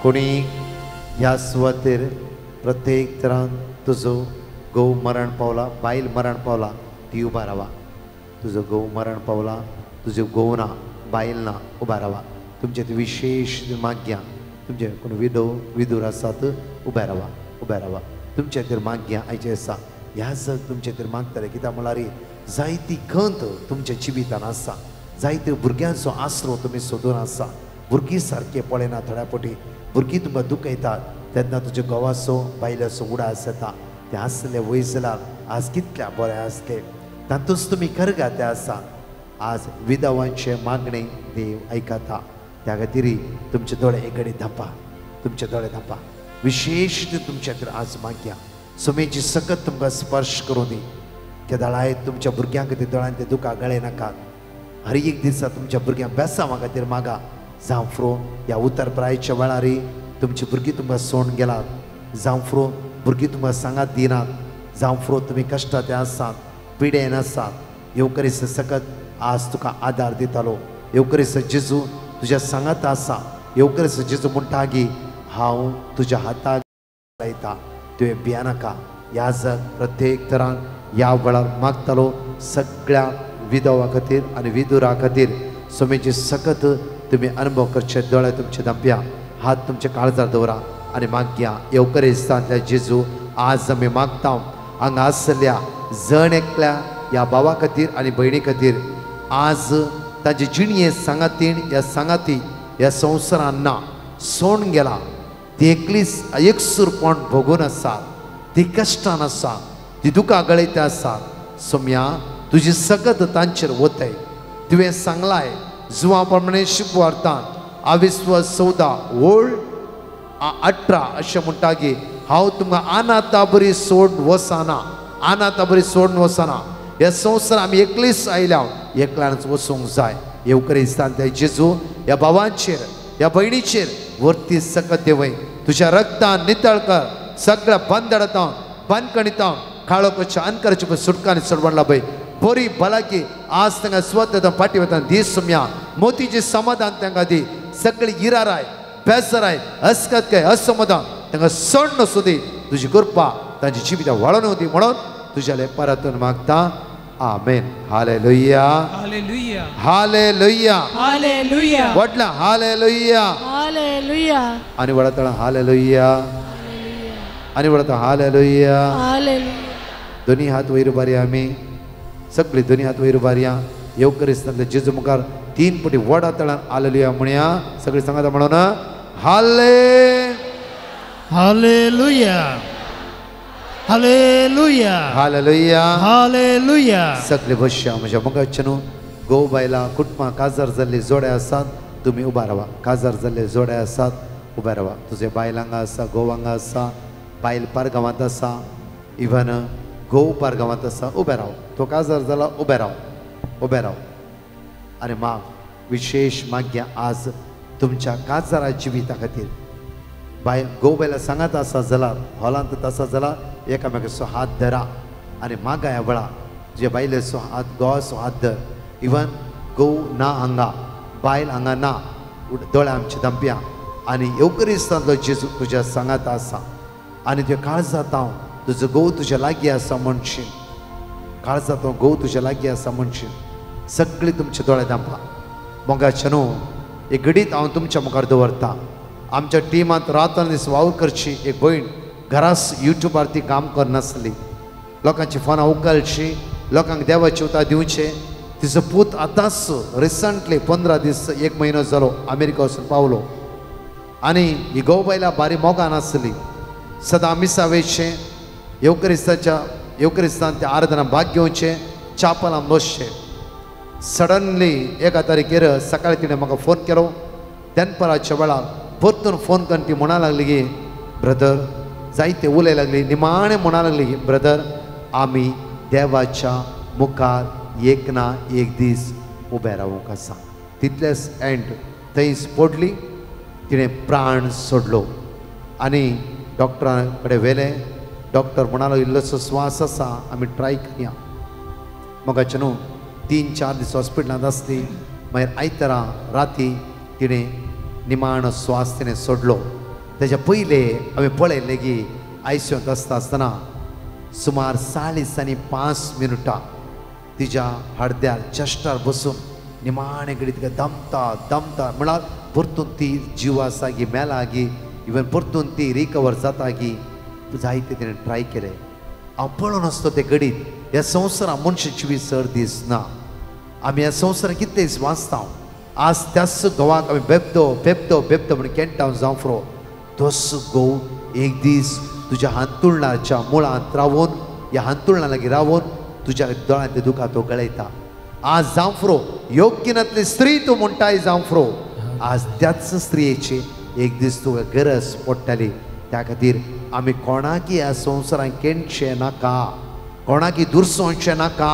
कोणी ह्या सुवातेर प्रत्येक तरान तुजो घोव मरण पावला, बायल मरण पावला, ती उबा रावा. तुजो घोव मरण पावला, तुजो घोव ना, बायल ना, उबा रावा. तुमचे ते विशेष माग्या, तुमचे कोण विदो विदूर आसात, उबे रावा, उबे रावा. तुमचे तर माग्या आयचे आसा, ह्या जग तुमचे तर मागतले. कित्याक म्हळ्यार जायती खंत तुमच्या जिवितान आसा, जायते भुरग्यांचो आसरो तुमी सोदून आसा. भुरगीं सारकें पळयना, थोड्या फावटी भुरगीं तुमकां दुखयतात, तेन्ना तुज्या घोवाचो बायलाचो उडास येता. ते आसले वय जाल्यार आज कितल्या बरें आसले, तातूंच तुमी करगाते आसा. आज विधवांचे मागणे देव आयकता. त्या खातीर तुमचे दोळे एक कडेन धांपा, तुमचे दोळे धांपा. विशेष तुमच्या खातीर आज मागया, सुमेची सकत तुमकां स्पर्श करूं दी. केदळाय तुमच्या भुरग्यां खातीर दोळ्यान ते दुकां गळे नाकात. हर एक दिसा तुमच्या भुरग्यांक बेसांवा खातीर मागा. जावं फ्रो ह्या उतर प्रायच्या वेळार तुमची भुरगीं तुमकां सोडून गेलात, जावं फ्रो भुरगीं तुमकां सांगात दिनात, जावं फ्रो तुमी कश्टात आसात, पिडेन आसात, येवकरीस सकत आज तुका आदार दितालो. येवकरीस जेजू तुज्या सांगात आसा. येवकरीस जेजू म्हणटा की हांव तुज्या हाताक लायता, तुवें भियानाका. ह्या जग प्रत्येक तरान ह्या वेळार मागतालो सगळ्या विधवा खातीर आनी विदुरा खातीर. सोमेची सकत तुमी अनुभव करचे. दोळे तुमचे धांपया, हात तुमचे काळजार दवरा आनी मागया. येवकरिस्तांतल्या जेजू आज आमी मागता हांगा आसल्या जण एकल्या ह्या भावा खातीर आनी भयणी खातीर. आज तांचे जिणये सांगातीन ह्या सांगाती ह्या संवसारान ना सोडून गेला, ती एकलीच एकसूरपण भोगून आसा, ती कश्टान आसा, ती दुकां गळयत आसा. सोम्या तुजी सकत तांचेर वताय. तुवें सांगलाय जुवा प्रमाणे शिकवार्तान अविस्वास 14 ओळ 18 अशें म्हणटा की हांव तुमकां अनाथा बरी सोडून वचना, अनाथा बरी सोडून वचना. ह्या संवसार आमी एकलीच आयल्या, एकल्यानच वचूंक जाय. येवकरिस्तांतल्या जेजू ह्या भावांचेर ह्या भयणीचेर वरती सकत देवय. तुज्या रक्तान नितळ कर, सगळ्या बंदडतां बांदकणीतां काळोखाच्या अनकाराचे सुटकांनी सोडवण लाभय. बरी भलायकी आज तांकां स्वता फाटी वता दी. सुम्या मोतीचें समाधान तांकां दी. सगळी गिराराय बेसराय अस्कत काय असमाधान तांकां सण नसूं दी. तुजी कृपा तांची जिवितां वळोवन दी म्हणून तुज्या परतून मागता. आमेन. हालेलुया, हालेलुया, हालेलुया, हालेलुया. व्हडला हालेलुया, हालेलुया. आनी व्हडा हालेलुया, आनी व्हडा हालेलुया. दोन्ही हात वयर उबारया आमी, सगळी दोन्ही हात वयर उबारया. येवकरिस्तांतल्या जेजू मुखार 3 पटी व्हडा तळान हालेलुया म्हणया. सगळी सांगाता म्हणून हाले हालेलुया, हालेलुया, हालेलुया, हालेलुया. सगळे बसया म्हज्या मुखाचे न्हू. घोव बायलां कुटुंबां काजार जाल्ले जोडे आसात, तुमी उबा रावा. काजार जाल्ले जोडे आसात, उबे रावा. तुजे बायल हांगा आसा, घोव हांगा आसा, बायल पारगांवांत आसा, इवन घोव पारगांवांत आसा, उबे राव. तो काजार जाला, उबे राव, उबे राव. आनी माग विशेष मागया आज तुमच्या काजारा जिविता खातीर. बायल घोव बायला सांगात आसा जाल्यार हॉलांत आसा जाल्यार एकामेकाचो हात धरा आनी मागा ह्या वेळा. तुज्या बायलेचो हात, घोवाचो हात धर. इवन घोव ना हांगा, बायल हांगा ना, दोळे आमचे धांपया आनी येवकरिस्तांतलो जेजू तुज्या सांगात आसा आनी तुज्या काळजांत हांव तुजो घोव तुज्या लागीं आसा म्हणशील. काळजांत हांव घोव तुज्या लागीं आसा म्हणशील. सगळी तुमचे दोळे धांपा. मोगाचे न्हू एक घडीत हांव तुमच्या मुखार दवरता. आमच्या टिमांत रात आनी दीस वावर करची एक भयण घरास युट्यूबार ती काम करनासली, लोकांची फोनां उखलची, लोकांक देवाची उतार दिवचे. तिचो पूत आतांच रिसंटली 15 दीस 1 म्हयनो जालो अमेरिका वचून पावलो. आनी ही घोव बायलां बारी मोगान आसली, सदां मिसा वयचें, येवकरिस्ताच्या येवकरिस्तान त्या आराधना भाग घेवचें, चापलान बसचें. सडनली एका तारखेर सकाळी तिणें म्हाका फोन केलो. दनपाराच्या वेळार परतून फोन करून ती म्हणा लागली की ब्रदर, जायते उलय लागली, निमाणें म्हणा लागली की ब्रदर आमी देवाच्या मुखार एक ना एक दीस उबे रावूंक आसा. तितलेच एंड थंयच पडली, तिणें प्राण सोडलो. आनी डॉक्टरा कडेन व्हेलें. डॉक्टर म्हणालो इल्लोसो स्वास आसा, आमी ट्राय करया. मोगाचे न्हू 3-4 दीस हॉस्पिटलांत आसली. मागीर आयतारा राती तिणें निमाणो स्वास तिणें सोडलो. तेज्या पयले हांवें पळयलें की आयसीयूंत आसता आसतना सुमार 40:05 तिज्या हडद्यार चेस्टार बसून निमाणे कडेन तिका दमता दमता म्हळ्यार परतून ती जीव आसा गी मेला गी इवन परतून ती रिकवर जाता गी जायते तिणें ट्राय केलें. हांव पळोवन आसतो ते घडीत ह्या संवसारांत मनशां जिवीत सर दीस ना. आमी ह्या संवसारांत कितले दीस वाचता. आज त्याच घोवाक आमी बेबदो बेबदो बेबदो म्हणून केंटाव जावं फ्रो तोच घोव एक दीस तुज्या हांतुळणाच्या मुळांत रावून ह्या हांतुळणा लागीं रावून तुज्या दोळ्यांत दुखां तो गळयता. आज जावं फ्रो योग्य नातली स्त्री तूं म्हणटाय जावं फ्रो आज त्याच स्त्रियेची एक दीस तुका गरज पडटाली. त्या खातीर आमी कोणाकी ह्या संवसारांत केणचें नाका, कोणाकी दुरसोवचें नाका,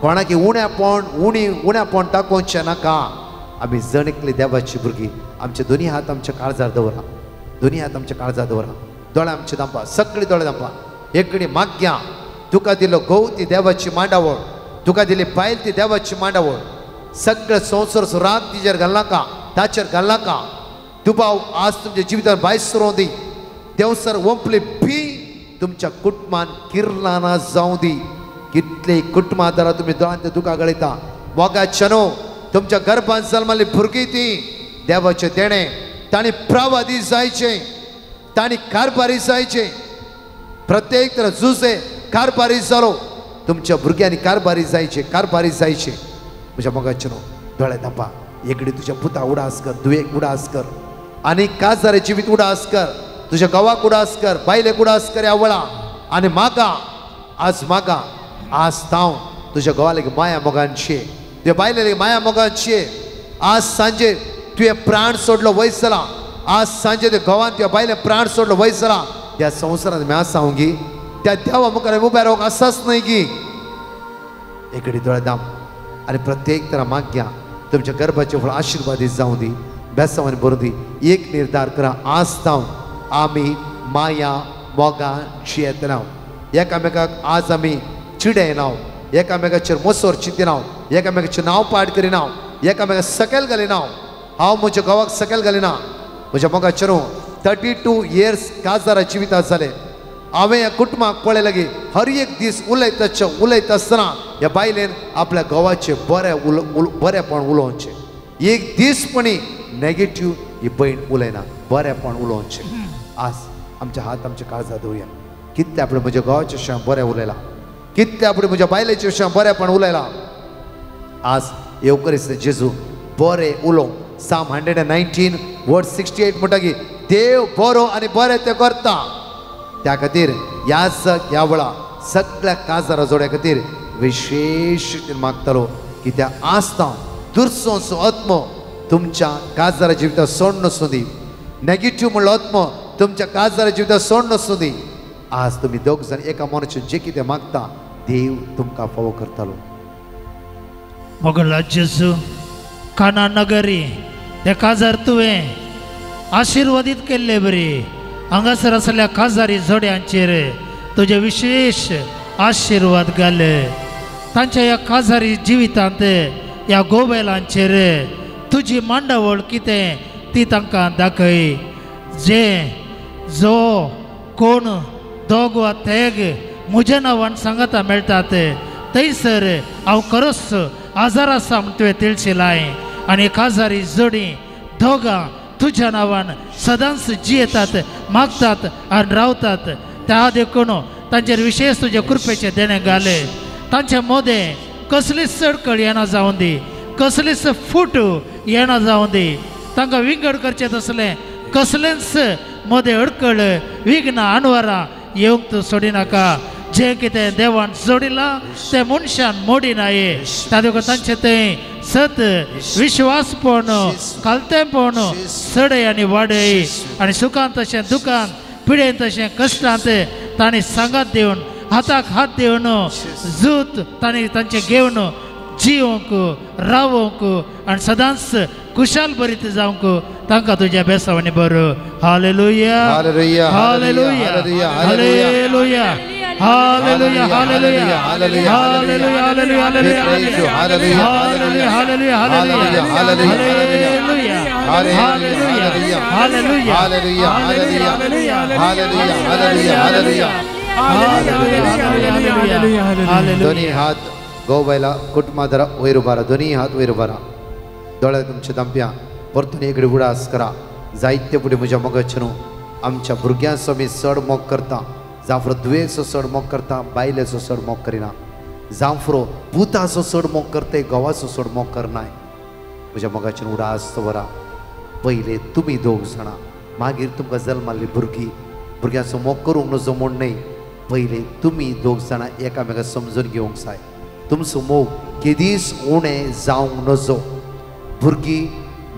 कोणाकी उण्यापण उणी उण्यापण दाखोवचें नाका. आमी जण एकली देवाची भुरगीं. आमचे दोनी हात आमच्या काळजार दवरा, दोनी हात आमच्या काळजार दवरा, दोळे आमचे दांपा, सगळी दोळे दांपा. एकडी माग्या तुका दिलो घोव ती देवाची मांडावळ, तुका दिली बायल ती देवाची मांडावळ. सगळें संवसार राग तिजेर घालनाका, ताचेर घालनाका. दुबाव आज तुमच्या जिवितान भायर सरों दी. देवसर वंपली बी तुमच्या कुटुंबान किर्लाना जावं दी. कितले कुटुंबां दारा तुमी दोळ्यांत दुखां गळयता. मोगाच्या न्हू तुमच्या गर्भान जल्माली भुरगीं ती देवाचें देणें. तांणी प्रवादी जायचें, तांणी कारभारी जायचें. प्रत्येक तर जुजे कारभारी जालो. तुमच्या भुरग्यांनी कारभारी जायचे, कारभारी जायचे. म्हज्या मोगाचें न्हू दोळे धांपा. एकडे तुज्या पुता उडास कर, धुवेक उडास कर, आनी काजारे जिवीत उडास कर, तुज्या घोवाक उडास कर, बायलेक उडास कर ह्या वेळा. आनी मागा आज, मागा आज तांव तुज्या घोवा लागीं माया मोगान शे, तुज्या बायले लागीं माया मोगान शे. आज सांजे तुवें प्राण सोडलो वयस जाला, आज सांजे तुज्या घोवान तुज्या बायले प्राण सोडलो वयस जाला. त्या संवसारांत मी आसा गी त्या देवा मुखार उबे रावंक आसाच न्हय गी. एकडे दोळे दाम आनी प्रत्येक तरा माग्या तुमच्या गर्भाचे फळ आशिर्वादीत जावं दी, बेसांवांनी भरून दी. एक निर्धार करा आज तावन आमी माया मोगान जियेतले. एकामेकाक आज आमी चिडयना, एकामेकाचेर मोसोर चिंतिना, एकामेकाचें नांव पाड करिना, एकामेकाक सकयल घालिना. हांव म्हज्या घोवाक सकयल घालिना. म्हज्या मोगाचेर 32 इयर्स काजारा जिविता जालें. हांवें ह्या कुटुंबाक पळयलें लागीं हर एक दीस उलयता उलयता आसतना ह्या बायलेन आपल्या घोवाचें बरें बरेंपण उलोवचें. एक दीसपणी नेगेटीव ही भयण उलयना, बरेंपण उलोवचें. आज आमच्या हात आमच्या काळजां दवरुया. कितले आपणें म्हज्या घोवाच्या विशयान बरें उलयलां, कितले आपणें म्हज्या बायलेच्या विशयान बरेंपण उलयलां. आज येवकरीस्त जेजू बरें उलोवंक Psalm 119 verse 68 म्हणटा की देव बरो आनी बरें तें करता. त्या खातीर ह्या ह्या वेळा सगळ्या काजारा जोड्या खातीर विशेश मागतालो की त्या आसता दुरसोंसो आत्मो तुमच्या काजारा जिविता सोड नसूं दी. नेगेटीव म्हणलो आत्मो तुमच्या काजारा जिविता सोड नसूं दी. आज तुमी दोग जाण एका मनाचें जें कितें मागता देव तुमकां फावो करतालो. मोगला जेजू काना नगरी ते काजार तुवें आशिर्वादीत केल्ले बरी हांगासर आसल्या काजारी जोड्यांचेर तुजे विशेश आशिर्वाद घाले. तांच्या ह्या काजारी जिवितांत ह्या गोवेलांचेर तुजी मांडावळ कितें ती तांकां दाखय. जे जो कोण दोग वा तेग म्हज्या नांवान सांगाता मेळटात थंयसर हांव खरोच आजार आसा म्हण तुवें तिळशी लाय आनी काजारी जोडी दोगां तुज्या नांवान सदांच जियेतात, मागतात आनी रावतात. त्या देखून तांचेर विशेश तुजे कृपेचें देणें घालें. तांचे मोदें कसलीच अडकळ येना जावं दी, कसलीच फूट येना जावं दी. तांकां विंगड करचें तसलें कसलेंच मदें अडकळ विघ्नां अणवरां येवंक तूं सोडिनाका. जें कितें देवान जोडिलां तें मनशान मोडिनाये. त्या देखून तांचें तें सत विश्वासपण खालतेंपण सडय आनी वाडय आनी सुखान तशें दुखान पिडेन तशें कश्टांत तांणी सांगात दिवन हाताक हात दिवन जूत तांणी तांचें घेवन जिवंक रावंक आनी सदांच खुशाल बरीत जावंक तांकां तुज्या बेसावांनी बरो. हालेलुया, हालेलुया, hallelujah. Hallelujah, hallelujah, hallelujah, hallelujah, hallelujah, We praise you. Hallelujah, Hallelujah, hallelujah, hallelujah, hallelujah, hallelujah, hallelujah, hallelujah, hallelujah, hallelujah, hallelujah, hallelujah, hallelujah, hallelujah. दोन्ही हात गोवायला कुटुंबा वयर उबारा, दोन्ही हात वयर उबारा, दोळे तुमचे दांप्या परतून एक उडास करा. जायते फुडें म्हज्या मोगाचे न्हू आमच्या भुरग्यांचो आमी चड मोग करता, जांफरो धुवेचो चड मोग करता, बायलेचो चड मोग करिना, जांफरो पुताचो चड मोग करता, घोवाचो चड मोग करनाय. म्हज्या मोगाचे उडास दवरा. पयले तुमी दोग जाणां, मागीर तुमकां जल्माल्ली भुरगीं, भुरग्यांचो मोग करूंक नजो म्हूण न्हय, पयले तुमी दोग जाणां एकामेकां समजून घेवंक जाय. तुमचो मोग केदीच उणें जावंक नजो. भुरगीं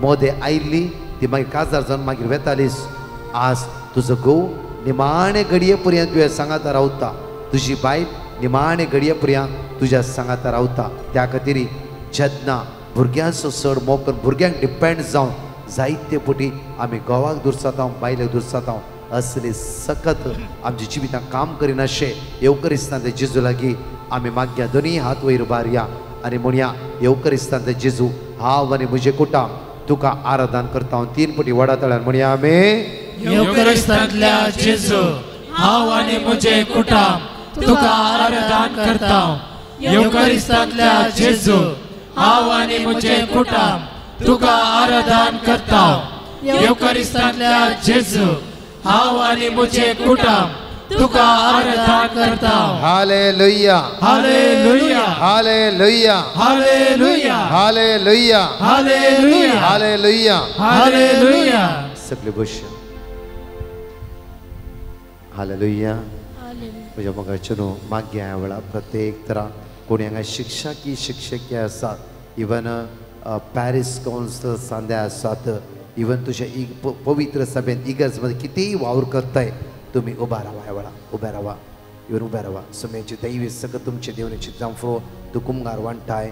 मोदें आयिल्ली ती मागीर काजार जावन मागीर वेतालीच. आज तुजो घोव निमाणे घडये पर्यंत तुज्या सांगाता रावता, तुजी बायल निमाणे घडये पर्यंत तुज्या सांगाता रावता. त्या खातीर जेन्ना भुरग्यांचो चड मोग करून भुरग्यांक डिपेंड जावन जायते पटी आमी घोवाक दुरसाता, बायलेक दुरसाता, असले सकत आमच्या जिवितांत काम करिनाशें येवकरिस्तांतले जेजू लागीं आमी मागया. दोनूय हात वयर उबारया आनी म्हणया, येवकरिस्तांतले जेजू, हांव आनी म्हजें कुटुंब तुका आराधन करता. तीन पटी वडा तळ्यान म्हणया आमी, येवकरिस्तांतल्या जेजू, हांव आनी म्हजें कुटुंब तुका आराधन करता. येवकरिस्तांतल्या जेजू, हांव आनी म्हजें कुटुंब तुका आराधन करता. येवकरिस्तांतल्या जेजू, हांव आनी म्हजें कुटुंब तुका आराधन करता. Hallelujah, hallelujah, hallelujah, hallelujah, hallelujah, hallelujah, hallelujah, hallelujah. सगळे बस. हालेलुया. म्हज्या मोगाचे न्हू मागया ह्या वेळार प्रत्येक तरा कोणी हांगा शिक्षकी शिक्षकी आसात, इवन पॅरीस कावन्सिल सांद्या आसात, इवन तुज्या पवित्र सभेन इगर्ज मध्ये कितेंय वावर करताय, तुमी उबा रावा ह्या वेळार, उबे रावा, इवन उबे रावा. सुमेची दैवी सगळं तुमचे देवनेची जांफरो तूं कुमगार वांटाय,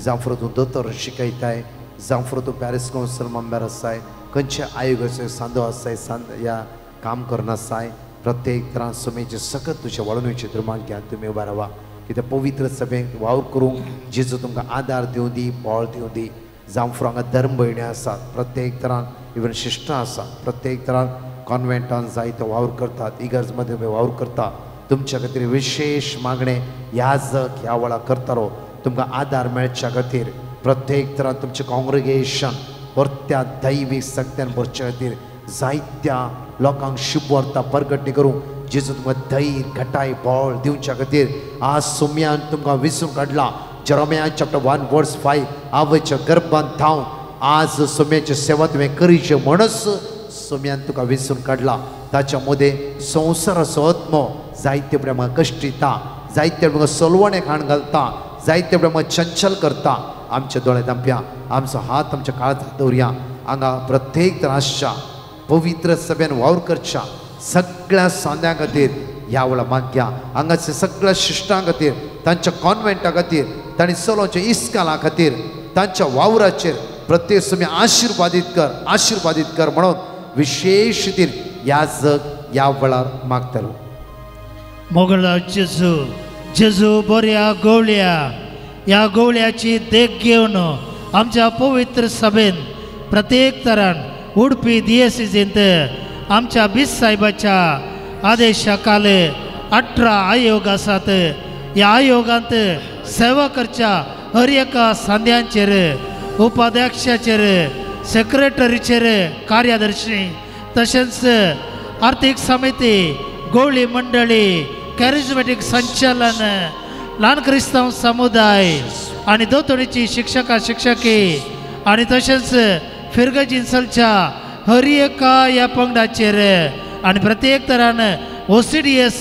जांफरो तूं दोतोर शिकयताय, जांफरो तूं पॅरीस कावन्सिल मेंबर आसाय, खंयच्या आयोगाचो सांदो आसाय, सांद ह्या काम करून आसाय. प्रत्येक तरान सुमेचे सकत तुज्या वाळून चित्रमान घ्या, तुमी उबा रावा. कित्याक पवित्र सभेक वावर करूंक जेजू तुमकां आदार दिवं दी, बळ दिवं दी. जांफरो हांगा धर्म भयणी आसात, प्रत्येक तरान इवन शिश्टां आसात, प्रत्येक तरान कॉन्वेंटान जायतो वावर करतात, इगर्जमध्ये तुमी वावर करता. तुमच्या खातीर विशेश मागणें याजक ह्या वेळार करतलो, तुमकां आदार मेळच्या खातीर. प्रत्येक तरान तुमचें कॉंग्रिगेशन परत्या दैवीक सक्त्यान भरच्या खातीर जायत्या लोकांक शुभवार्ता परगटणी करूंक जेजू तुमकां धैर्य, घटाय, बळ दिवच्या खातीर आज सुम्यान तुमकां विसरून काडला. जेरोमिया चॅप्टर 1 वर्स 5, आवयच्या गर्भांत थावन आज सुम्याची सेवा तुवें करीचे म्हणच सुम्यान तुका विसरून काडला. ताच्या मदें संवसाराचो आत्मो जायते प्रमाण कश्टिता, जायते प्रमाण सलवणे खाण घालता, जायते प्रमाण चंचल करता. आमचे दोळे दांप्या, आमचो हात आमच्या काळजांत दवरया. हांगा प्रत्येक त्रासच्या पवित्र सभेन वावर करच्या सगळ्या सांद्यां खातीर ह्या वेळार मागया. हांगाच्या सगळ्या शिश्टां खातीर, तांच्या कॉन्वेंटा खातीर, तांणी चलोवच्या इस्काला खातीर, तांच्या वावराचेर प्रत्येक सुमी आशिर्वादीत कर, आशिर्वादीत कर म्हणून विशेष रितीन ह्या जग ह्या वेळार मागतलो. मोगळा जेजू, जेजू बऱ्या गवळ्या, ह्या गवळ्याची देख घेवन आमच्या पवित्र सभेन प्रत्येक तरान उडपी दियेसीजींत आमच्या बीस साहेबाच्या आदेशा खाल 18 आयोग आसात. ह्या आयोगांत सेवा करच्या हर एका सांद्यांचेर, उपाध्यक्षाचेर, सेक्रेटरीचेर, कार्यदर्शी, तशेंच आर्थीक समिती, गोवळी मंडळी, कॅरिज्मॅटीक संचालन, ल्हान क्रिस्तांव समुदाय आनी दोतोडीची शिक्षका शिक्षकी आनी तशेंच फिरगजिन्सलच्या हर एका ह्या पंगडाचेर आनी प्रत्येक तरान OCDS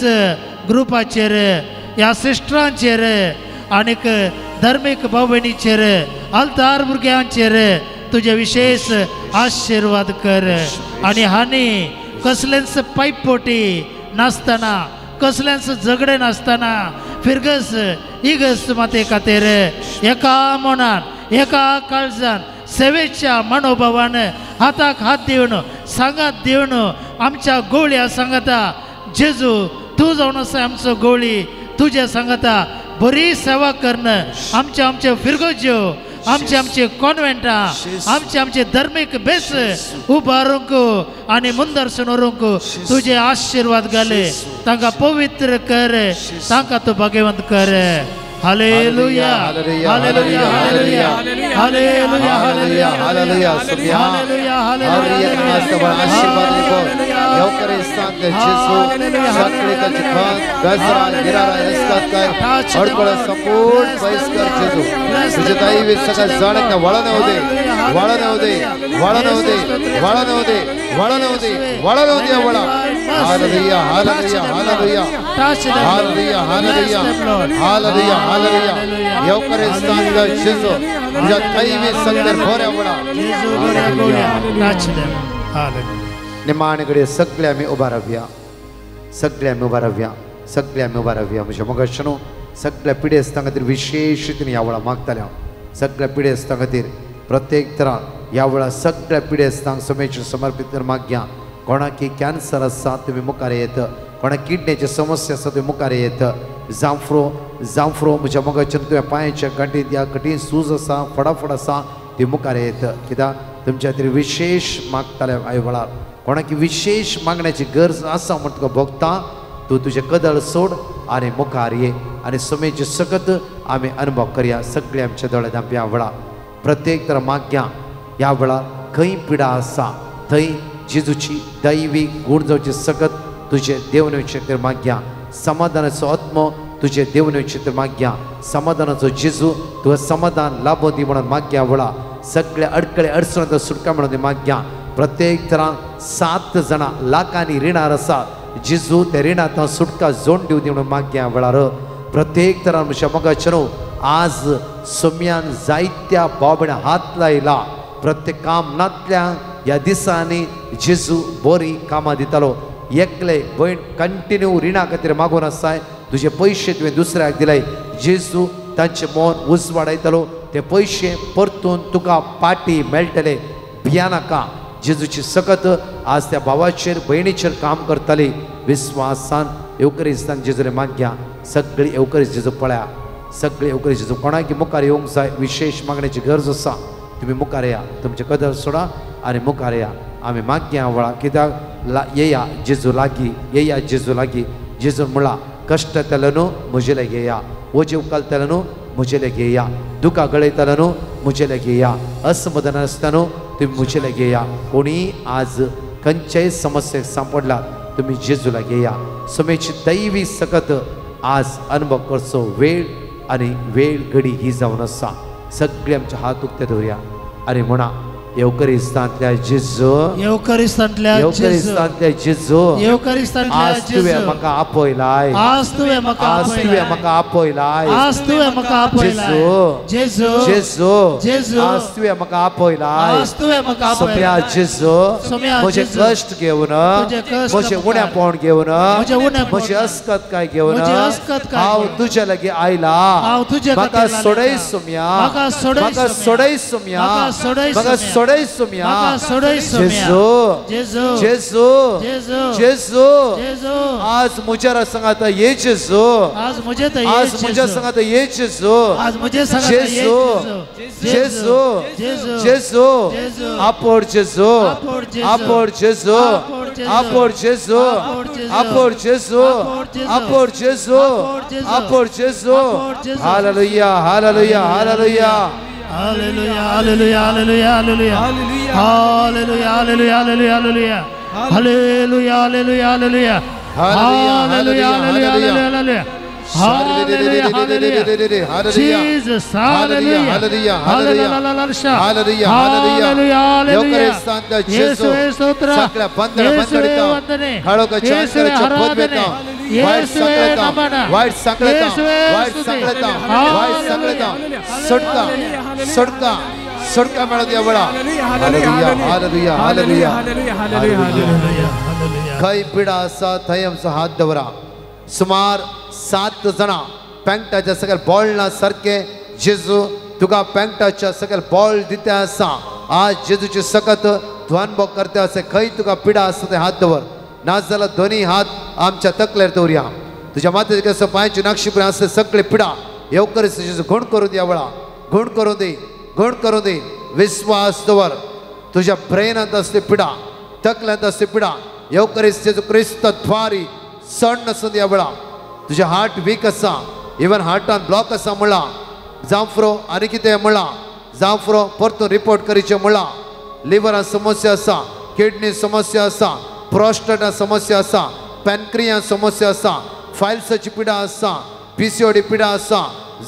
ग्रुपाचेर, ह्या सिस्टरांचेर आनीक धर्मीक भाव भयणीचेर, आल्तार भुरग्यांचेर तुजे विशेष आशिर्वाद कर. आनी हांणी कसलेंच पायपोटी नासतना, कसलेंच झगडें नासतना फिरगस इगस माते खातीर एका मनान, एका काळजान, सेवेच्या मनोभावान हाताक हात दिवन, सांगात दिवन आमच्या गोळ्या सांगाता जेजू तूं जावन आसा आमचो गोळी तुज्या सांगता बरी सेवा करणं आमचे आमचे फिरगोज्यो आमचे आमचे कॉन्वेंटां आमचे आमचे धर्मीक बेस उबारूंक आनी मुंदर्शन व्हरूंक तुजे आशिर्वाद घाले तांकां पवित्र कर तांकां तूं भाग्यवंत कर. Hallelujah hallelujah hallelujah hallelujah hallelujah hallelujah. Hallelujah निमाणकडे सगळे आमी उबा रावया सगळे आमी उबा रावया सगळे आमी उबा रावया. म्हज्या मोगाश्यानो सगळ्या पिडेस्तां खातीर विशेश रितीन ह्या वेळा मागताले हांव. सगळ्या पिडेस्तां खातीर प्रत्येक तरा ह्या वेळा सगळ्या पिडेस्तांक समेचे समर्पीत कर मागया. कोणाकी कॅन्सर आसा तुमी मुखार येत, कोणाक किडनेची समस्या आसा तुमी मुखार येत. जांफ्रो जांफ्रो म्हज्या मोगाच्यान तुवें पांयाच्या गांठीत ह्या कठीण सूज आसा फटाफट आसा ती मुखार येत. कित्याक तुमच्या खातीर विशेश मागताले ह्या वेळार. कोणाकी विशेष मागण्याची गरज आसा म्हण तुका भोगता तूं तुजें कदळ सोड आनी मुखार ये आनी समेची सकत आमी अनुभव करया. सगळे आमच्या दोळे धांपया वेळा प्रत्येक तर मागया ह्या वेळार खंय पिडा आसा थंय जेजूची दैवी गूण जावची सकत तुजे देवनेचे तर मागया. समाधानाचो आत्मो तुजे देवनेचे तर मागया. समाधानाचो जेजू तुका समाधान लाभो दी म्हणून मागया वेळा. सगळे अडकळे अडचण सुटका म्हणून मागया. प्रत्येक तरान 7 जाणां लाखांनी रिणार आसा जेजू त्या रिणांत सुटका जोड दिवं दी म्हणून मागया वेळार. प्रत्येक तरान म्हज्या मोगाच्यानो आज सोम्यान जायत्या भाव हात लायला. प्रत्येक काम नातल्या ह्या दिसांनी जेजू बरी कामां दितालो. एकले भयण कंटिन्यू रिणा खातीर मागून आसाय तुजे पयशे तुवें दुसऱ्याक दिले जेजू तांचे मन उजवाडायतालो. ते पयशे परतून तुका पाटी मेळटले भियानाका. जेजूची सकत आज त्या भावाचेर भयणीचेर काम करताली. विस्वासान येवकरिस्तान जेजूले मागया. सगळी येवकरीस जेजू पळया सगळी येवकरीस जेजू. कोणाकी मुखार येवंक जाय विशेष मागण्याची गरज आसा तुमी मुखार या तुमचे कदर सोडा आनी मुखार या. आमी मागया वेळा कित्याक येया जेजू लागीं येया जेजू लागीं. जेजून म्हणला कश्ट येताले न्हू म्हजे लागीं येया, वजें उखलताले न्हू म्हजे लागीं येया, दुकां गळयताले न्हू म्हजे लागीं येया, असमाधान आसता न्हू तुमी म्हजे लागीं येया. कोणी आज खंयच्याय समस्येक सांपडला तुमी जेजू लागीं येया. समेची दैवी सकत आज अनुभव करचो वेळ आनी वेळ घडी ही जावन आसा. सगळे आमचे हात उक्ते दवरया आनी म्हणा येवकरिस्तांतल्या जेजू येवकरिस्तांतल्या येवकरिस्तांतल्या जेजू येवकरिस्तांतल्या आज तुवें म्हाका आपयलाय आज तुवें म्हाका आज तुवें म्हाका आपयलाय आज तुवें म्हाका आपयलाय जेजू जेजू जेजू आज तुवें म्हाका आपयलाय आज तुवें म्हाका आपयलाय. सोम्या जेजू म्हजें कश्ट घेवन म्हजें उणेपण घेवन म्हजें अस्कत काय घेवन हांव तुज्या लागीं आयला. म्हाका सोडय सोम्या म्हाका सोडय सोम्या म्हाका सोडय सोम्या. जेजू जेजू जेजू आज म्हज्या संगात ये जेजू आज म्हजे आज म्हज्या संगात ये जेजू आज म्हजे जेजू जेजू जेजू आपोड जेजू आपोड जेजू आपोड जेजू आपोड जेजू आपोड जेजू आपोड जेजू. Hallelujah hallelujah hallelujah hallelujah hallelujah hallelujah hallelujah hallelujah hallelujah hallelujah hallelujah hallelujah hallelujah hallelujah hallelujah hallelujah hallelujah hallelujah. Jesus hallelujah hallelujah hallelujah hallelujah. Hallelujah. येशूवे स्तोत्र सगळ्या बंधन बंधन काळोखाच्या अंधाराच्या पदवेता वाईट सांगता वाईट सांगता वाईट सांगता वाईट सांगता सुटका सुटका सुटका मिळत या वेळा. हालेलुया हालेलुया हालेलुया हालेलुया. खंय पिडा आसा थंय आमचो हात दवरा. सुमार 7 जाणां पँटाच्या सकयल बॉल ना सारकें जेजू तुका पँटाच्या सकयल बॉल दिता आसा. आज जेजूची सकत तूं अनुभव करता आसा. खंय तुका पिडा आसा थंय हात दवर. नाजाल्यार दोनी हात आमच्या तकलेर दवरया. तुज्या मातेचे कसो पांयची नाक्षी आसले सगळे पिडा येवकर गुण करून द्या वेळा, गुण करून दे, गुण करून दे. विस्वास दवर. तुझ्या ब्रेनांत असले पिडा, तकल्यांत असले पिडा येवकर जेजू क्रिस्त द्वारी सण नसून द्या वेळा. तुझ्या हार्ट वीक आसा, इवन हार्टान ब्लॉक आसा म्हणला, जांफरो आनी कितें म्हणला, जांफरो परतून रिपोर्ट करीचे म्हणला. लिवरान समस्या आसा, किडनी समस्या आसा, प्रोस्टेटा समस्या आसा, पॅनक्रिया समस्या आसा, फायल्साची पिडा आसा, PCOD पिडा आसा,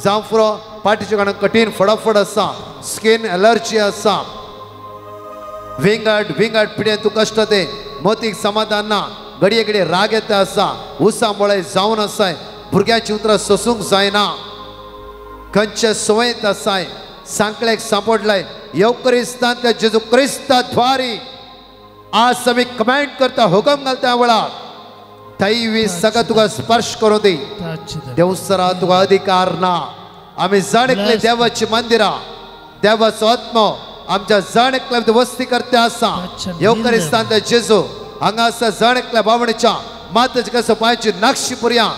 जांफरो पाटीच्या कारणान कठीण फडाफड आसा, स्किन एलर्जी आसा, विंगड विंगड पिडेन तूं कश्ट ते, मोतीक समाधान ना, घडये घडये राग येता आसा, उसा मुळे जावन आसाय, भुरग्यांची उतरां सोसूंक जायना, खंयचे संवयेंत आसाय, सांकळेक सांपडलाय. येवक्रिस्तांतल्या जेजू क्रिस्ता द्वारी आज आमी कमेंट करता, हुकम घालता वेळा दैवी सगळं तुका स्पर्श करूं दी. देवसरा तुका अधिकार ना. आमी जाण एकले देवाची मंदिरां, देवाचो आत्मो आमच्या जाण एकल्या वस्ती करते आसा. येवक्रिस्तांतल्या जेजू हांगा आसा जाण एकल्या बावणीच्या मातेच्या कसो पांयची नाक्षी पुरया.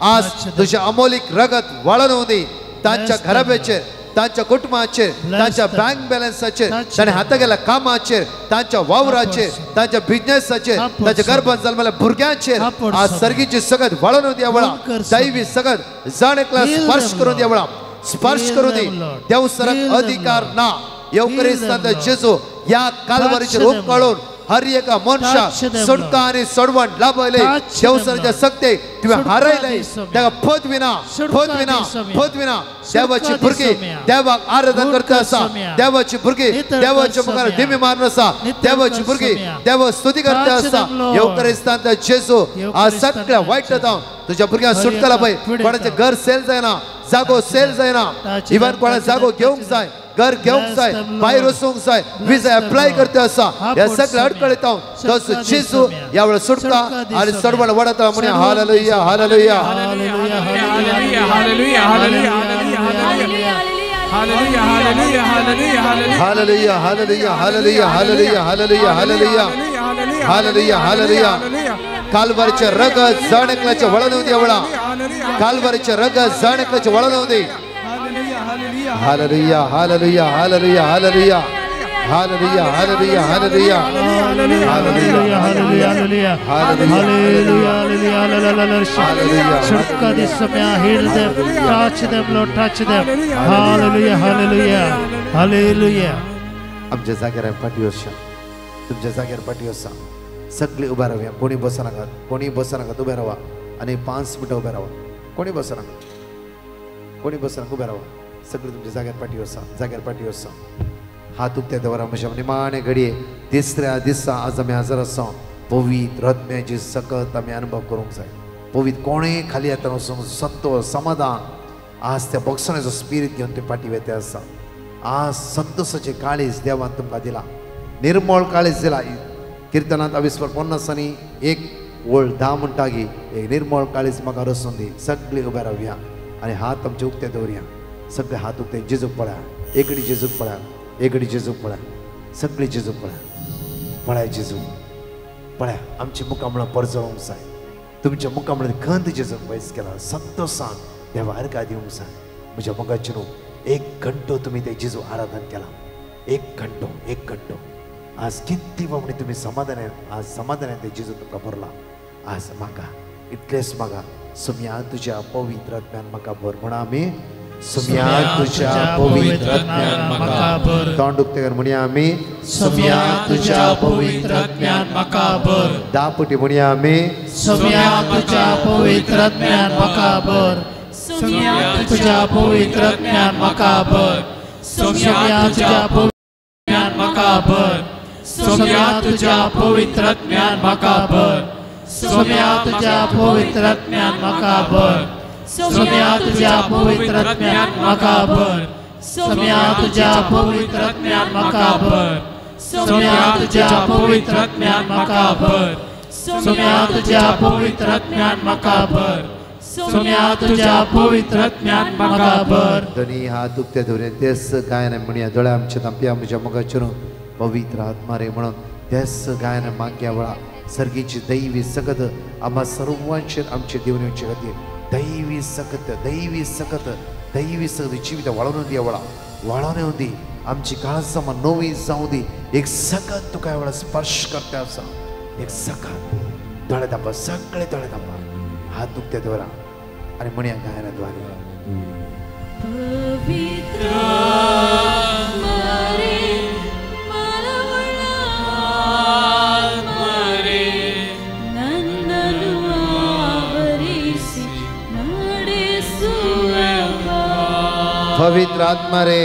आज तुझ्या अमोलीक रगत वळून दी तांच्या घराब्याचेर, तांच्या कुटुंबाचेर, तांच्या बँक बॅलन्साचेर, ताणें हाता गेल्या कामाचेर, तांच्या वावराचेर, तांच्या बिजनेसाचेर, तांच्या गर्भान जल्मल्या भुरग्यांचेर आज सर्गीची सगत वळून द्या वेळा. दैवी सगत जाण एकला स्पर्श करून द्या वेळा, स्पर्श करून दी. देव सरक अधिकार ना. येवक्रिस्तांतल्या जेजू या कालवारीचेर उकळून हर एका मनशाक सुटका आनी सोडवण लाभयले. देवसराच्या सक्ते तुवें हारयले, ताका पद विना, पद विना, पद विना. देवाची भुरगीं देवाक आराधन करता आसा, देवाची भुरगीं देवाच्या मुखार दिमी मारून आसा, देवाची भुरगीं देवा स्तुती करता आसा. येवक्रिस्तांतल्या जेजू आज सगळ्या वायट जावन तुझ्या भुरग्यांक सुटका लाभय. कोणाचें घर सेल जायना, जागो सेल जायना, इवन कोणा जागो घेवंक जाय, घर घेवंक जाय, भायर वचूंक जाय, विजा एप्लाय करता आसा, ह्या सगळ्या अडकळीत हांव तसो जेजू ह्या वेळार सुटका आनी सडवण वाडता. म्हणून hallelujah, hallelujah, hallelujah, hallelujah, hallelujah, hallelujah, hallelujah, hallelujah, hallelujah, hallelujah, hallelujah, hallelujah. कालवारीचे रगत जाण एकल्याचे वळण येवं दे वेळा. कालवारीचे रगत जाण एकल्याचे वळण येवं दे. Hallelujah, hallelujah, hallelujah, hallelujah, hallelujah, hallelujah, hallelujah, hallelujah, hallelujah, hallelujah. सुटका दे समय, heal them, touch them Lord, touch them. Hallelujah, hallelujah, hallelujah. आमच्या जाग्यार पाटी वचया, तुमच्या जाग्यार पाटी वचा. सगळी उभा रावया, कोणी बसू नाकात, कोणी बसू नाकात, उभे रावा आनी 5 मिनटां उभे रावा. कोणी बसू नाकात, कोणी बसू नाका, उभे रावा. सगळे तुमच्या जाग्यार पाटी वचा, जाग्यार पाटी वचा. हात उक्ते दवरा म्हज्या निमाणे घडये तिसऱ्या दिसा आज आमी हजर आसा. पवित्र आत्म्याची सकत आमी अनुभव करूंक जाय. पवित्र कोणेय खाली येतना वचूंक संतोष समाधान आज त्या बक्षण्याचो स्पिरीत घेवन ते फाटी वेते आसा. आज संतोषाचें काळीज देवान तुमकां दिला, निर्मळ काळीज दिला. किर्तनांत अविस्वर 50 आनी 1 ओळ 10 म्हणटा की एक निर्मळ काळीज म्हाका रसून दी. सगळीं उबे रावया आनी हात आमचे उक्ते दवरया. सगळे हात उक्ते जेजूक पळया, एकडी जेजूक पळया, एकडी जेजूक पळया, सगळी जेजूक पळया, पळया जेजू पळया. आमची मुखामळां परजळोवंक जाय, तुमच्या मुखामळां खंत जेजूक पयस केला. संतोषान देवा अर्घा दिवंक जाय. म्हज्या मोगाचे न्हू 1 घंटो तुमी ते जेजू आराधन केला, 1 घंटो, 1 घंटो. आज कितली म्हणी तुमी समाधानान, आज समाधानान ते जेजू तुमकां भरला. आज म्हाका इतलेंच म्हाका सुम्या तुज्या पवित्र आत्म्यान म्हाका भर. म्हण आमी सुम्या तुज्या पवित्र आत्म्यान म्हाका भर. तोंड उक्तें कर म्हणया आमी सुम्या तुज्या पवित्र आत्म्यान म्हाका भर. 10 पटी म्हणया आमी सुम्या तुज्या पवित्र आत्म्यान म्हाका भर. सुम्या तुज्या पवित्र आत्म्यान म्हाका भर. सुम्या तुज्या पवित्र आत्म्यान म्हाका भर. सुम्या तुज्या पवित्र आत्म्यान म्हाका भर. सुम्या तुज्या पवित्र आत्म्यान म्हाका भर. सुम्या तुज्या पवित्र आत्म्यान म्हाका भर. सुम्या तुज्या पवित्र आत्म्यान म्हाका भर. सुम्या तुज्या पवित्र आत्म्यान म्हाका भर. सुम्या तुज्या पवित्र आत्म्यान म्हाका भर. सुम्या तुज्या पवित्र आत्म्यान म्हाका भर. दोनी हात उक्ते दवरून तेच गायन म्हणया. दोळे आमचे तांपया म्हज्या मोगाचेर पवित्र आत्मा रे म्हणून तेच गायन मागया वेळा सर्गीची दैवी सकत आम्हा सर्वांचेर आमचे देवन येवचे खातीर दैवी सकत दैवी सकत दैवी सकत जिवित वाळोवन दी वळा वाळोवन येवं दी आमची काळजां नवी जावं दी. एक सकत तुका वेळा स्पर्श करता आसा एक सकत दोळे दापा सगळे दोळे दापा हात दुखते दवरा आनी म्हणया गायनाद्वारे पवित्र पवित्र आत्मा रे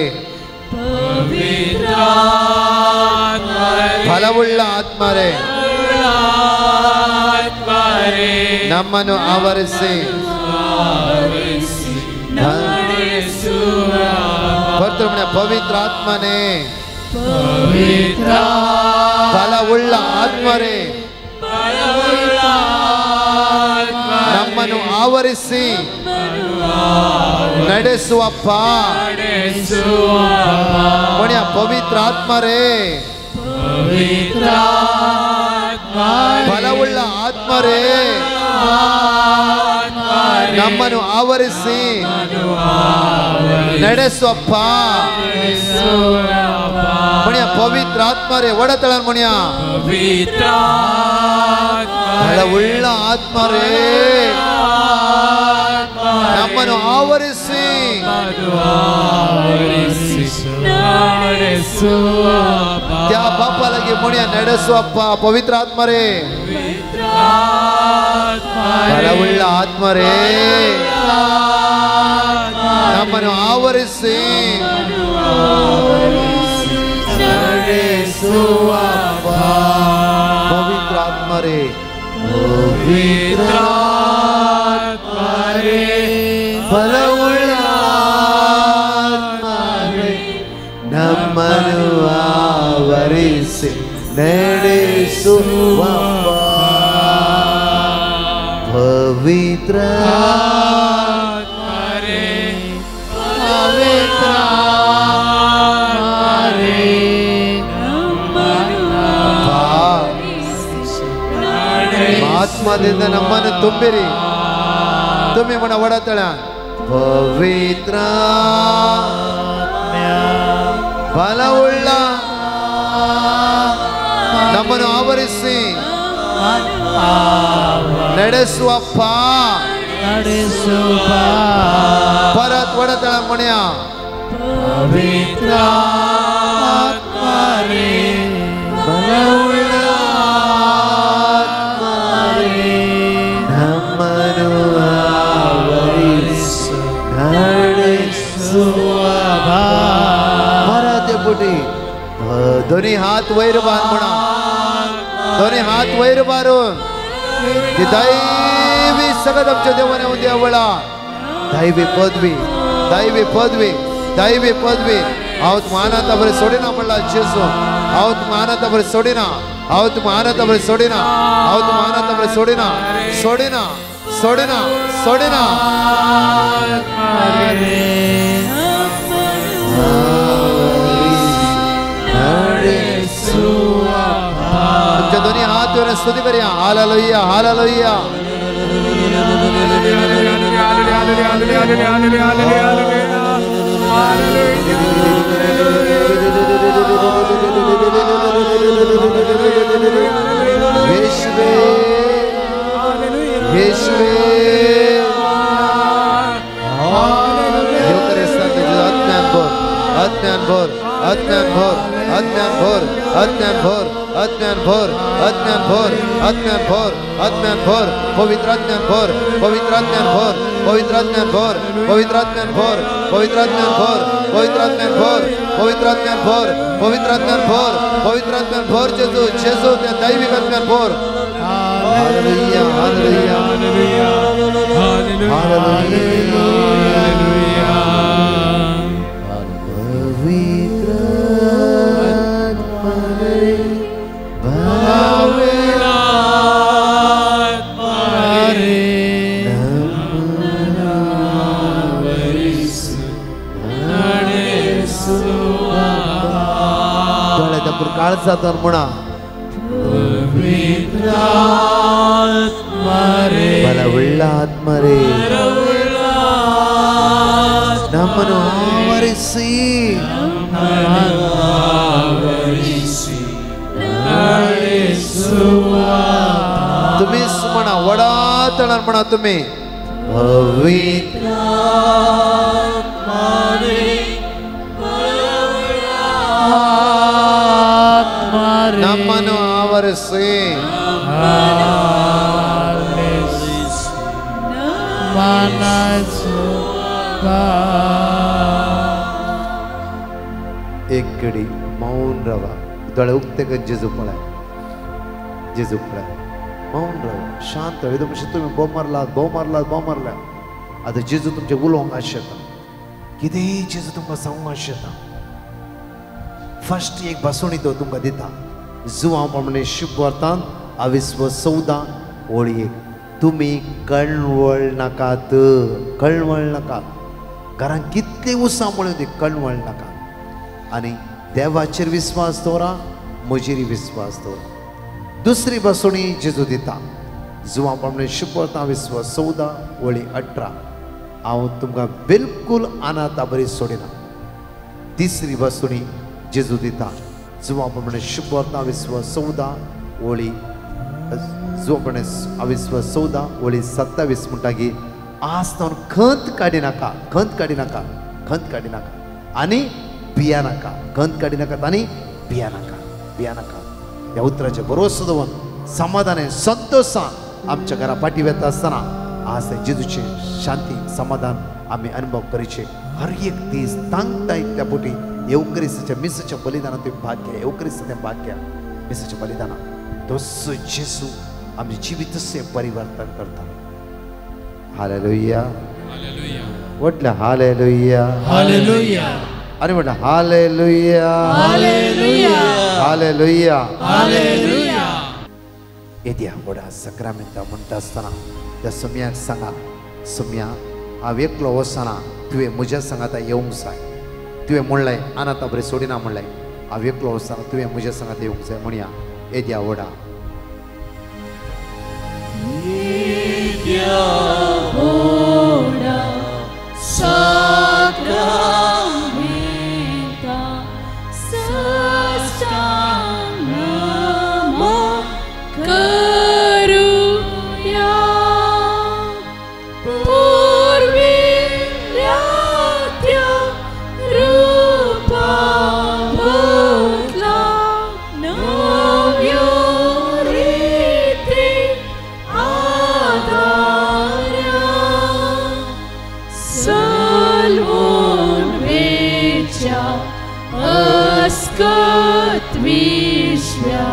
पवित्र आत्मा रे ಫಲವುಳ್ಳ ಆತ್ಮರೇ ನಮ್ಮನ್ನು ಆವರಿಸಿ ಪವಿತ್ರ ಆತ್ಮನೇ ಫಲವುಳ್ಳ ಆತ್ಮರೇ ನಮ್ಮನ್ನು ಆವರಿಸಿ ನಡೆಸುವಪ್ಪ ಪವಿತ್ರ ಆತ್ಮರೇ ಫಲವುಳ್ಳ ಆತ್ಮರೇ ನಮ್ಮನ್ನು ಆವರಿಸಿ ನಡೆಸುವಪ್ಪ ಪವಿತ್ರ ಆತ್ಮರೇ ಒಡತಳ ಮುಣಿಯ ಫಲವುಳ್ಳ ಆತ್ಮರೇ ನಮ್ಮನ್ನು ಆವರಿಸಿ त्या बापालागी म्हणया ನಡೆಸುವಪ್ಪ ಪವಿತ್ರ ಆತ್ಮರೇ ಫಲವುಳ್ಳ ಆತ್ಮರೇ ನಮ್ಮನ್ನು ಆವರಿಸಿ ನಡೆಸುವಪ್ಪ ಪವಿತ್ರ ಆತ್ಮರೇ ಪವಿತ್ರ ಆತ್ಮರೇ ಫಲವುಳ್ಳ ಆತ್ಮರೇ ನಮ್ಮನ್ನು ಆವರಿಸಿ ನಡೆಸುವಪ್ಪ ಪವಿತ್ರ ಆತ್ಮರೇ ಪವಿತ್ರ ಆತ್ಮರೇ ಆತ್ಮದಿಂದ ನಮ್ಮನ್ನು ತುಂಬಿರಿ ತುಂಬಿ ಮಣ ಒಡತಳ ಪವಿತ್ರ ಬಲವುಳ್ಳ ನಮ್ಮನ್ನು ಆವರಿಸಿ ನಡೆಸುವಪ್ಪ ನಡೆಸುವ ಪರತ್ ಒಡತಳ ಮಣಿಯ ಪವಿತ್ರ ಆತ್ಮರೇ ಬಲವುಳ್ಳ ಆತ್ಮರೇ ನಮ್ಮನ್ನು ಆವರಿಸಿ ನಡೆಸುವಪ್ಪ. परत पुटी दोन्ही हात वयर बांद म्हणा दोन्ही हात वयर मारून ती दैवी सगळं आमच्या देवाने येऊन द्या वळा दैवी पदवी दैवी पदवी दैवी पदवी हांव मानात बरें सोडिना म्हणला जेजू हांव मानात बरें सोडिना हांव मानात बरें सोडिना हांव मानात बरें सोडिना सोडिना सोडिना सोडिना. तुमच्या दोन्ही हात वर स्तुती करूया. Hallelujah hallelujah. येशुवे येशुवे अज्ञान भर अज्ञान भर अज्ञान भर अज्ञान भर अज्ञान भर अज्ञान भर अज्ञान भर अज्ञान भर अज्ञान भर पवित्र अज्ञान भर पवित्र अज्ञान भर पवित्र अज्ञान भर पवित्र अज्ञान भर पवित्र अज्ञान भर पवित्र अज्ञान भर पवित्र अज्ञान भर पवित्र अज्ञान भर पवित्र अज्ञान भर जेजू जेजू त्या दैविक अज्ञान भर. हालेलुया हालेलुया हालेलुया. पवित्र आत्मरे काळजात म्हणा पवित्र ಆತ್ಮರೇ ಬಲವುಳ್ಳ ಆತ್ಮರೇ ನಮ್ಮನ್ನು ಆವರಿಸಿ तुम्हीच म्हणा वडा तणान म्हणा तुम्ही पवित्र ನಮ್ಮನ್ನು ಆವರಿಸಿ एक घडी मौन रावा दोळे उक्ते कर जेजू पळय जेजू पळय मौन रावा शांत रावा. तुमचे तुमी बोब मारलात बोब मारलात बोब मारला आतां जेजू तुमचें उलोवंक आशेता कितेंय जेजू तुमकां सांगूंक आशेता. फर्स्ट एक भासोणी तो तुमकां दिता जुवां प्रमाणे शुभ वर्तान आविस्व 14 ओळी 1 तुमी कळवळ नाकात कळवळ नाकात घरान कितले उसां म्हणून ती कळवळ नाका आनी देवाचेर विस्वास दवरा म्हजेर विस्वास दवरा. दुसरी भासोणी जेजू दिता जुवां प्रमाणे शुभ वर्तान आविस्व 14 ओळी 18 हांव तुमकां बिलकूल अनाथा बरी सोडिना. तिसरी भासोणी जेजू दिता जुवां प्रमाणे शुभ वर्तान आविस्व 14 ओळी जुवां प्रमाणे आविस्व 14 ओळी 27 म्हणटा की आज तावन खंत काडी नाका खंत काडी नाका खंत काडी नाका आनी भिया नाका खंत काडी नाकात आनी भिया नाका भिया नाका. ह्या उतराचें भरोसो दवरून समाधान संतोशान आमच्या घरा फाटी वेता आसतना आज ते जेजूचें शांती समाधान आमी अनुभव करचे. हर एक दीस तांकता इतल्या पोटी येवक्रिस्ताच्या मिसाच्या बलिदानात तुमी भाग घ्या येवक्रिस्ताचें भाग घ्या मिसाच्या बलिदानात तसो जेजू आमचें जिवीत परिवर्तन करता. हालेलुया म्हटलं हालेलुया हालेलुया आणि म्हटलं हालेलुया हालेलुया हालेलुया हालेलुया. येद्या व्हडा सक्रामेंता म्हणटा आसतना त्या सुम्याक सांगा सुम्या हांव एकलो वचना तुवें म्हज्या सांगाता येवंक जाय तुवें म्हणलें अनाथा बरें सोडिना म्हणलें हांव एकलो वचना तुवें म्हज्या सांगाता येवंक जाय म्हणया येद्या व्हडा साक्रामेंता साष्टांग नमो करूया पूर्विल्ल्या त्या रूपाभोवतला नव्यो रिती आदारा सलवून वेच्या अस्कत विश्व्या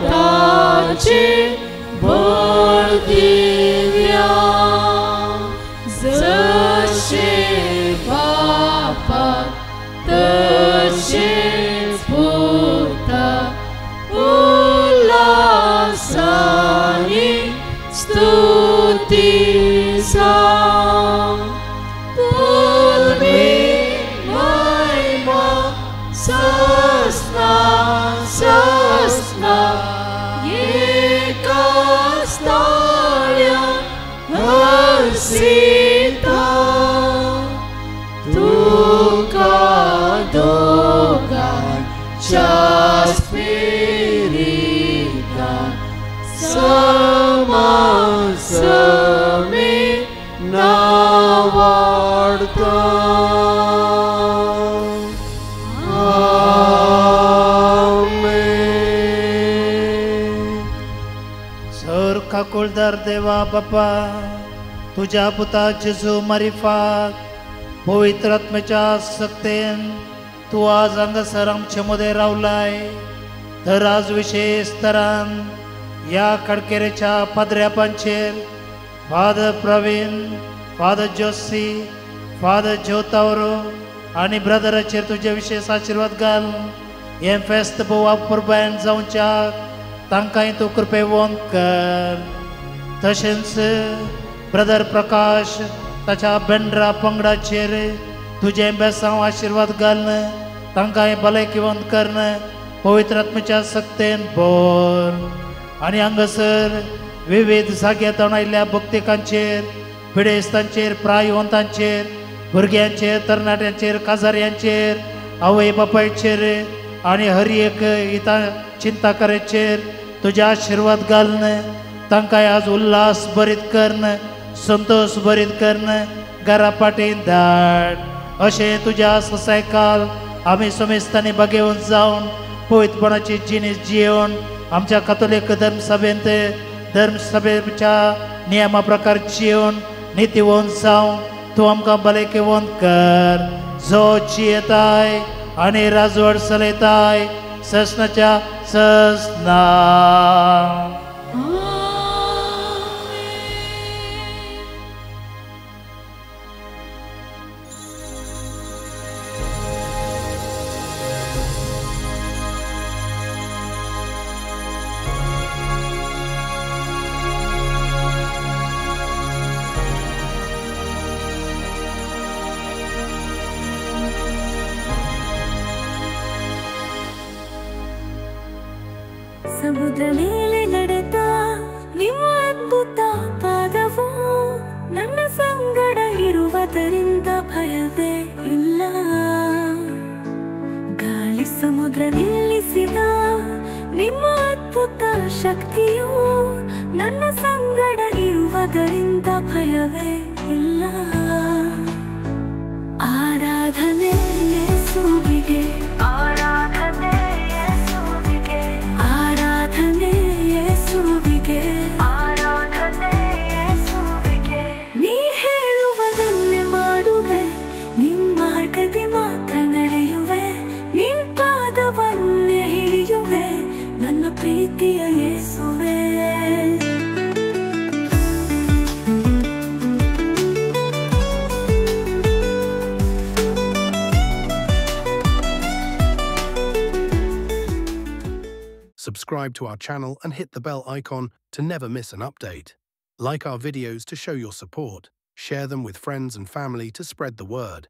भावार्थाचे बळ दिव्या जशें बापाक तशेंच पुताक उल्हासानी स्तुती जावं पूर्वी महिमा सस्ना सस्ना एका स्थाळ्या हर्षिता तुका दोगांच्या स्पिरिता समासमे नावाडता. आमेन. सर काकुळदार देवा बापा तुझ्या पुता जेजू मारिफात पवित्र आत्म्याच्या सक्तेन तूं आज हांगासर आमचे मदें रावलाय तर आज विशेष तरान ह्या कडकेरेच्या पाद्र्यापांचेर father Praveen father Joshi father ज्योतावरो आनी ब्रदराचेर तुजे विशेष आशिर्वाद घाल. हें फेस्त भोव अपुरबायेन जावच्याक तांकांय तूं कृपेवंत कर. तशेंच ब्रदर प्रकाश ताच्या बेंड्रा पंगडाचेर तुजें बेसांव आशिर्वाद घालून तांकांय भलायकीवंत करून पवित्र आत्म्याच्या सक्तेन भर आनी हांगासर विविध जाग्यांत आयिल्ल्या भक्तिकांचेर, पिडेस्तांचेर, प्रायवंतांचेर, भुरग्यांचेर, तरणाट्यांचेर, काजाऱ्यांचेर, आवय बापायचेर आनी हर एक हिता चिंताकाराचेर तुज्या आशिर्वाद घालून तांकां आज उल्हास भरीत करून, संतोश भरीत करून घरा पाटीन धाड. अशें तुज्या ससायकाल आमी समेस्तांनी बागेवन जावन पवित्रपणाची जिनीस जियेवन आमच्या कातोलीक धर्मसभेंत धर्मसभेच्या नियमा प्रकार जियेवन नितीवंत जावन तूं आमकां भलायकेवंत कर. जो जियेताय आनी राजवट चलयताय ससनाच्या ससना. ಸಮುದ್ರ ಮೇಲೆ ನಡೆದ ನಿಮ್ಮ ಅದ್ಭುತ ಪಾದವು ನನ್ನ ಸಂಗಡ ಇರುವುದರಿಂದ ಭಯವೇ ಇಲ್ಲ. ಗಾಳಿ ಸಮುದ್ರ ನಿಲ್ಲಿಸಿದ ನಿಮ್ಮ ಅದ್ಭುತ ಶಕ್ತಿಯು ನನ್ನ ಸಂಗಡ ಇರುವುದರಿಂದ ಭಯವೇ ಇಲ್ಲ. ಆರಾಧನೆ ಯೇಸುವಿಗೆ, ಆರಾಧನೆ ಯೇಸುವಿಗೆ, ಆರಾಧನೆ ಯೇಸುವಿಗೆ, ಆರಾಧನೆ ಯೇಸುವಿಗೆ. ನೀ ಹೇಳುವುದನ್ನೇ ಮಾಡುವೆ, ನಿನ್ನ ಮಾರ್ಗದಿ ಮಾತ್ರ ನಡೆಯುವೆ, ನಿನ್ನ ಪಾದವನ್ನೇ ಹಿಡಿಯುವೆ, ನನ್ನ ಪ್ರೀತಿಯ ಯೇಸುವೆ. Subscribe to our channel and hit the bell icon to never miss an update. Like our videos to show your support. Share them with friends and family to spread the word.